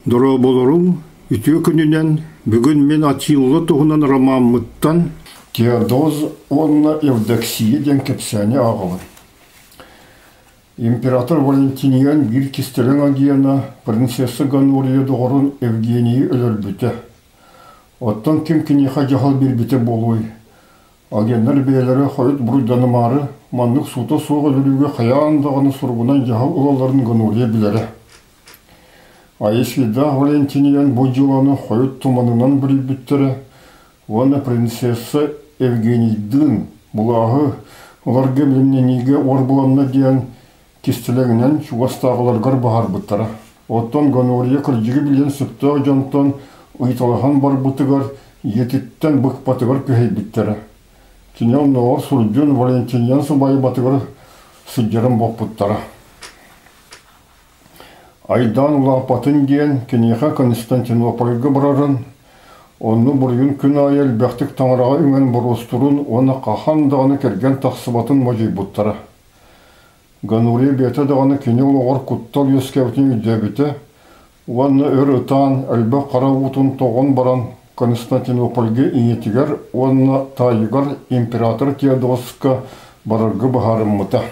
Дорооболоруҥ, үтүө күнүнэн! Бүгүн мин Атилла туһунан ромаммыттан Теодоз уонна Евдоксия диэн кэпсээни ааҕабын. Император Валентиниан биир кистэлэҥ агена принцесса Гонория доҕорун Евгенийи өлөрбүтэ. Оттон ким киниэхэ дьаһал биэрбитэ буолуой? Агеннар бэйэлэрэ хойут буруйданымаары, маннык суута суох өлөрүүгэ хайаан даҕаны суругунан дьаһал ылалларын Гонория билэрэ. Аисида Валентиниан бу дьыаланы хойут туманынан бүрүйбүттэрэ уонна принцесса Евгенийдыын былааһы ыларга бэлэмнэниигэ уорбаланна диэн кистэлэҥинэн чугастааҕыларыгар баһарбыттара. Оттон Гонория кырдьыгы билиэн сөптөөх дьонтон ыйыталаһан барбытыгар ийэтиттэн быкпатыгар күһэйбиттэрэ. Кини оннооҕор сурдьун Валентиниан сыбаайбатыгар сылдьарын боппуттара. Айдаан улааппатын диэн киниэхэ Константинопольга барарын, онно буруйун күн аайы элбэхтик таҥараҕа үҥэн боруостурун уонна хаһан даҕаны кэргэн тахсыбатын модьуйбуттара. Гонория бэйэтэ даҕаны кини олоҕор куттал үөскээбитин өйдөөбүтэ уонна өр ытаан, элбэх хара уутун тоҕон баран Константинопольга ийэтигэр уонна таайыгар император Теодоска барарга быһаарыммыта.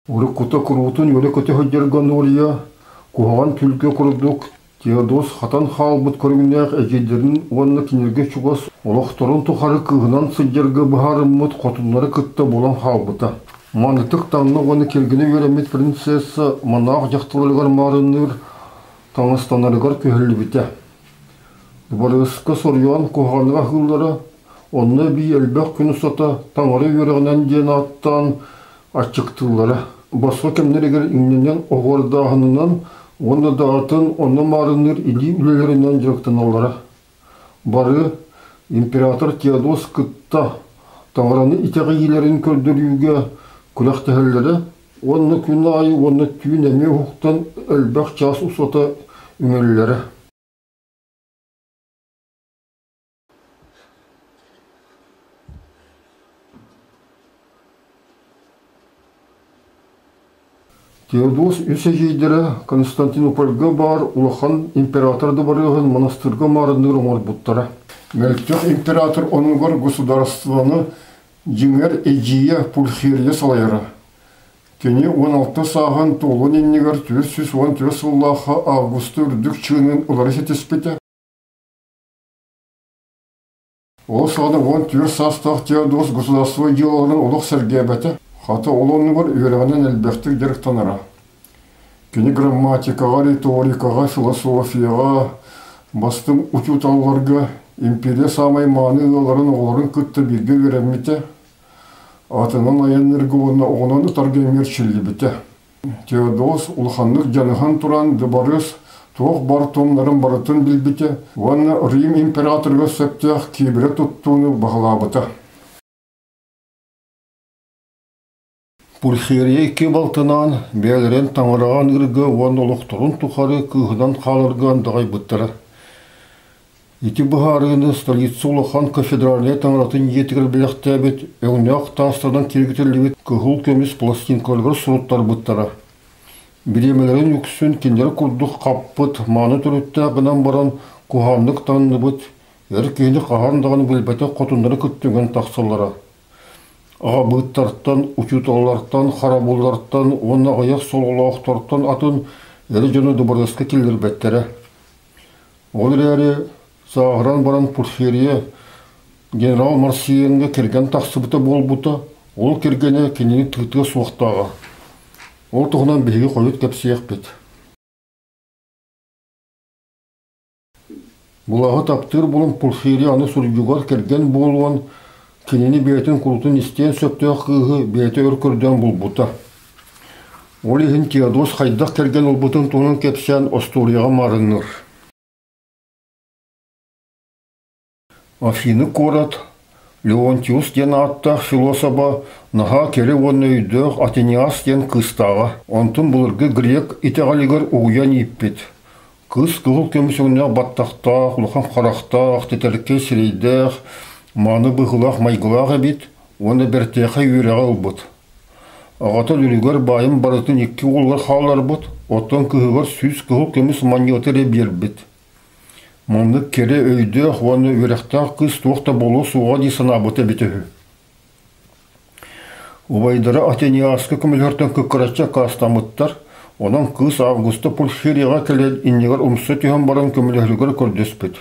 Уруккута куруутун үөрэ-көтө сылдьар Гонория куһаҕан түлкү курдук Теодос хатан хаалбыт көрүҥнээх эдьиийдэрин уонна кинилэргэ чугас олохторун тухары кыыһынан сылдьарга быһаарыммыт хотуннары кытта буолан хаалбыта. Манытык таҥна уонна кэргэнэ үөрэммит принцесса манаах дьахталарыгар маарынныыр таҥастанарыгар күһэллибитэ. Дыбарыаска соруйан куһаҕаннык аһыыллара, онно эбии элбэх күн устата таҥара үөрэҕинэн диэн ааттаан аччыктыыллара. Босхо кэмнэригэр иҥнэнэн оһуордааһынынан уонна да атын онно маарынныыр илии үлэлэринэн дьарыктаналлара. Бары император Теодос кытта таҥараны итэҕэйиилэрин көрдөрүүгэ күрэхтэһэллэрэ уонна күн аайы уонна түүн эмиэ уһуктан элбэх чаас устата үҥэллэрэ. Теодос үс эдьиийдэрэ Константинопольга баар улахан император дыбарыаһын монастырга маарынныыр оҥорбуттара. Мөлтөх император оннугар государствоны дьиҥэр эдьиийэ Пульхерия салайара. Кини 16 сааһын туолуон иннигэр 414 сыллаахха августа үрдүк чыынын ылары ситиспитэ. Ол саҕана 14 саастаах Теодос государство дьыалаларын олох сэргээбэтэ, хата ол оннугар үөрэҕинэн элбэхтик дьарыктанара. Кини грамматикаҕа, риторикаҕа, философияҕа, бастыҥ учууталларга империя саамай мааны ыалларын оҕолорун кытта бииргэ үөрэммитэ, атынан айанныырга уонна оҕонон ытарга эмиэ эрчиллибитэ. Теодос улаханнык дьаныһан туран дыбарыас туох баар туомнарын барытын билбитэ уонна Рим императорыгар сөптөөх киэбирэ туттууну баһылаабыта. Пульхерия икки балтынаан бэйэлэрин таҥараҕа аныырга уонна олохторун тухары кыыһынан хааларга андаҕайбыттара. Ити быһаарыыны столица улахан кафедральнай таҥаратын дьиэтигэр бэлэхтээбит өҥнөөх таастарынан киэргэтиллибит кыһыл көмүс пластинкаларыгар суруттарбыттара. Бириэмэлэрин үксүн кинилэр курдук хаппыт, мааны төрүттээх гынан баран куһаҕаннык таҥныбыт, эр киһини хаһан даҕаны билбэтэх хотуннары кытта үҥэн тахсаллара. Аҕабыыттартан, учууталлартан, харабыллартан уонна аҕыйах сололоохтортон атын эр дьону дыбарыаска киллэрбэттэрэ. Ол эрээри сааһыран баран Порфирия генерал Марсиеҥҥа кэргэн тахсыбыта буолбута, ол кэргэнэ кинини тыытыа суохтааҕа. Ол туһунан биһиги хойут кэпсиэхпит. Былааһы таптыыр булан Порфирий аны сурдьугар кэргэн буолуон, кинини бэйэтин курутун истиэн сөптөөх кыыһы бэйэтэ өр көрдөөн булбута. Ол иһин Теодос хайдах кэргэн ылбытын туһунан кэпсээн остуоруйаҕа маарынныыр. Афины куорат Леонтиус диэн ааттаах филособа наһаа кэрэ уонна өйдөөх Атениас диэн кыыстааҕа. Онтун былыргы грек итэҕэлигэр угуйан ииппит. Кыыс кыһыл көмүс өҥнөөх баттахтаах, улахан харахтаах, тэтэркэй сирэйдээх, мааны быһыылаах майгылаах эбит уонна бэртээхэй үөрэҕи ылбыт. Аҕата өлөрүгэр баайын барытын икки уолугар хаалларбыт, оттон кыыһыгар 100 кыһыл көмүс манньыаты эрэ биэрбит. Маннык кэрэ өйдөөх уонна үөрэхтээх кыыс туох да буолуо суоҕа дии санаабыта эбитэ үһү. Убайдара Атениаска көмөлөһөртөн кыккыраччы аккаастаммыттар, онон кыыс Августа Пульхерияҕа кэлэн иннигэр умса түһэн баран көмөлөһөрүгэр көрдөспүт.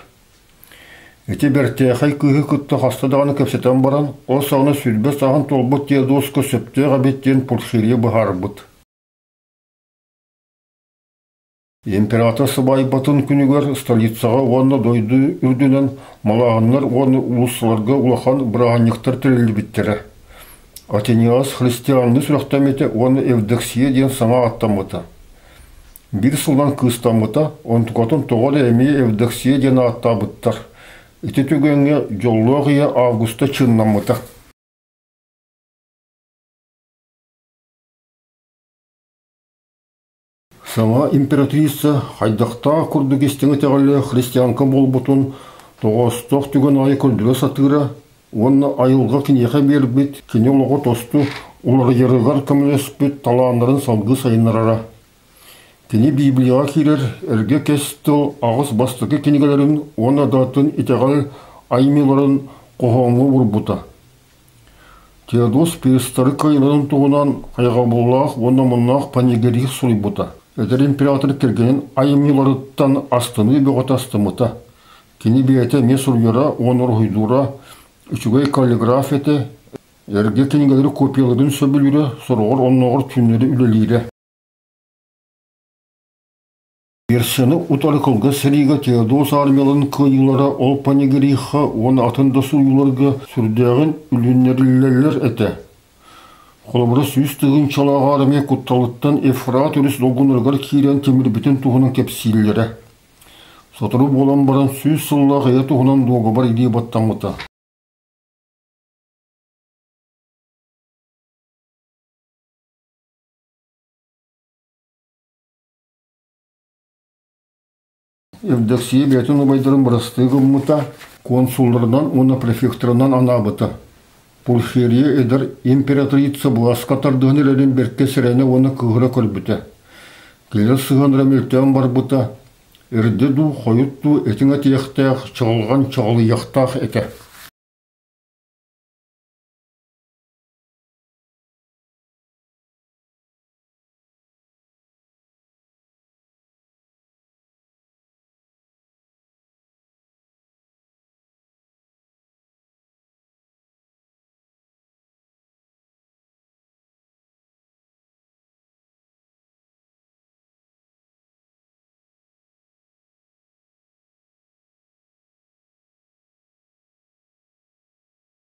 Ити бэртээхэй кыыһы кытта хаста даҕаны кэпсэтэн баран, ол саҕана 20 сааһын туолбут Теодоска сөптөөх эбит диэн Пульхерия быһаарбыт. Император сыбаайбатын күнүгэр столицаҕа уонна дойду үрдүнэн малааһыннар уонна улуустарга улахан бырааһынньыктар тэриллибиттэрэ. Атениас христианныы сүрэхтэммитэ уонна Евдоксия диэн саҥа ааттаммыта. Биир сылынан кыыстаммыта, онтукатын тоҕо эрэ эмиэ Евдоксия диэн ааттаабыттар. Ити түгэҥҥэ дьоллоох ийэ Августа чыыннаммыта. Саҥа императрица хайдахтаах курдук истиҥ итэҕэллээх христианка буолбутун тоҕоостоох түгэн аайы көрдөрө сатыыра уонна айылҕа киниэхэ биэрбит кини олоҕо тосту уларыйарыгар көмөлөспүт талааннарын салгыы сайыннарара. Кини Библияҕа киирэр эргэ кэс тыл аҕыс бастакы кинигэлэрин уонна да атын итэҕэл айымньыларын хоһооҥҥо уурбута. Теодос перстары кыайыыларын туһунан хайҕабыллаах уонна омуннаах панегирик суруйбута. Эдэр император кэргэнин айымньыларыттан астыныы бөҕөтө астыммыта. Кини бэйэтэ эмиэ суруйара уонна уруһуйдуура, үчүгэй каллиграф этэ, эргэ кинигэлэри копияларын сөбүлүүрэ, сороҕор оннооҕор түүннэри үлэлиирэ. Персияны утары кылгас сэриигэ Теодос армияларын кыайыылара ол Панегириха уонна атын да суруйууларга сүрдээҕин үлүннэриллэллэр этэ. Холобура 100 тыһыынчалаах армия кутталыттан Ефрат өрүс долгунарыгар киирэн тимирбитин туһунан кэпсииллэрэ. Сотору буолан баран 100 сыллаах эйэ туһунан дуогабар илии баттаммыта. Евдоксия бэйэтин убайдарын бырастыы гыммыта, консулларынан уонна префекторынан анаабыта. Пульхерия эдэр императрица былааска тардыһан эрэрин бэркэ сэрэнэ уонна кыыһыра көрбүтэ. Кинилэр сыһыаннара мөлтөөн барбыта, эрдэ дуу, хойут дуу этиҥ этиэхтээх, чаҕылҕан чаҕылыйыахтаах этэ.